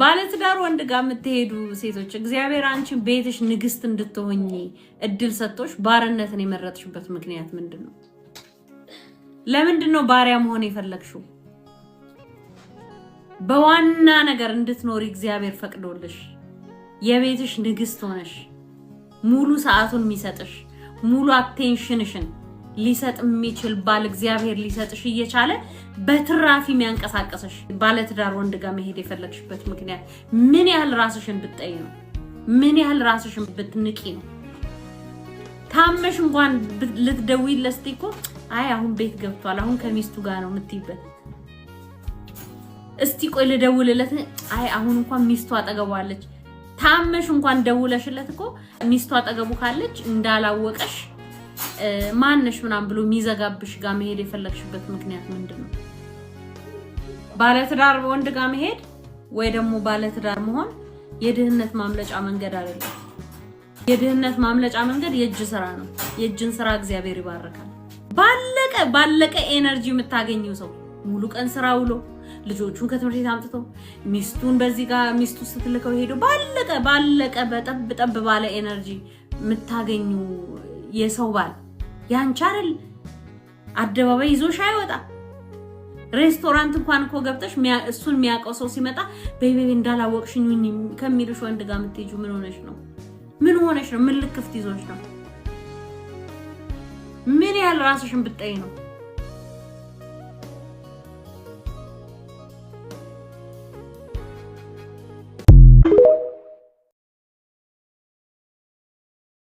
ባለትዳር ወንድ ጋር የምትሄዱ ሴቶች፣ እግዚአብሔር አንቺን ቤትሽ ንግስት እንድትሆኝ እድል ሰጥቶሽ ባርነትን የመረጥሽበት ምክንያት ምንድን ነው? ለምንድን ነው ባሪያ መሆን የፈለግሽው? በዋና ነገር እንድትኖሪ እግዚአብሔር ፈቅዶልሽ የቤትሽ ንግስት ሆነሽ ሙሉ ሰዓቱን የሚሰጥሽ፣ ሙሉ attention ሽን ሊሰጥ የሚችል ባል እግዚአብሔር ሊሰጥሽ እየቻለ በትራፊ የሚያንቀሳቀስሽ ባለትዳር ወንድ ጋር መሄድ የፈለግሽበት ምክንያት ምን ያህል ራስሽን ብትጠይ ነው? ምን ያህል ራስሽን ብትንቂ ነው? ታመሽ እንኳን ልትደውይለት ስትይ እኮ አይ አሁን ቤት ገብቷል፣ አሁን ከሚስቱ ጋር ነው የምትይበት። እስቲ ቆይ ልደውልለት፣ አይ አሁን እንኳን ሚስቱ አጠገቡ አለች። ታመሽ እንኳን ደውለሽለት እኮ ሚስቱ አጠገቡ ካለች እንዳላወቀሽ ማነሽ ምናምን ብሎ የሚዘጋብሽ ጋር መሄድ የፈለግሽበት ምክንያት ምንድን ነው? ባለትዳር ወንድ ጋር መሄድ ወይ ደግሞ ባለትዳር መሆን የድህነት ማምለጫ መንገድ አይደለም። የድህነት ማምለጫ መንገድ የእጅ ስራ ነው። የእጅን ስራ እግዚአብሔር ይባርካል። ባለቀ ባለቀ energy የምታገኘው ሰው ሙሉ ቀን ስራ ውሎ፣ ልጆቹን ከትምህርት ቤት አምጥቶ፣ ሚስቱን በዚህ ጋር ሚስቱ ስትልከው ሄዶ፣ ባለቀ ባለቀ በጠብ ጠብ ባለ energy የምታገኙ የሰው ባል ያንቺ አይደል። አደባባይ ይዞሽ አይወጣ። ሬስቶራንት እንኳን እኮ ገብተሽ እሱን የሚያውቀው ሰው ሲመጣ በይ በይ እንዳላወቅሽኝ ከሚልሽ ወንድ ጋር የምትሄጂው ምን ሆነሽ ነው? ምን ሆነሽ ነው? ምን ልክፍት ይዞሽ ነው? ምን ያህል ራስሽን ብትጠይ ነው?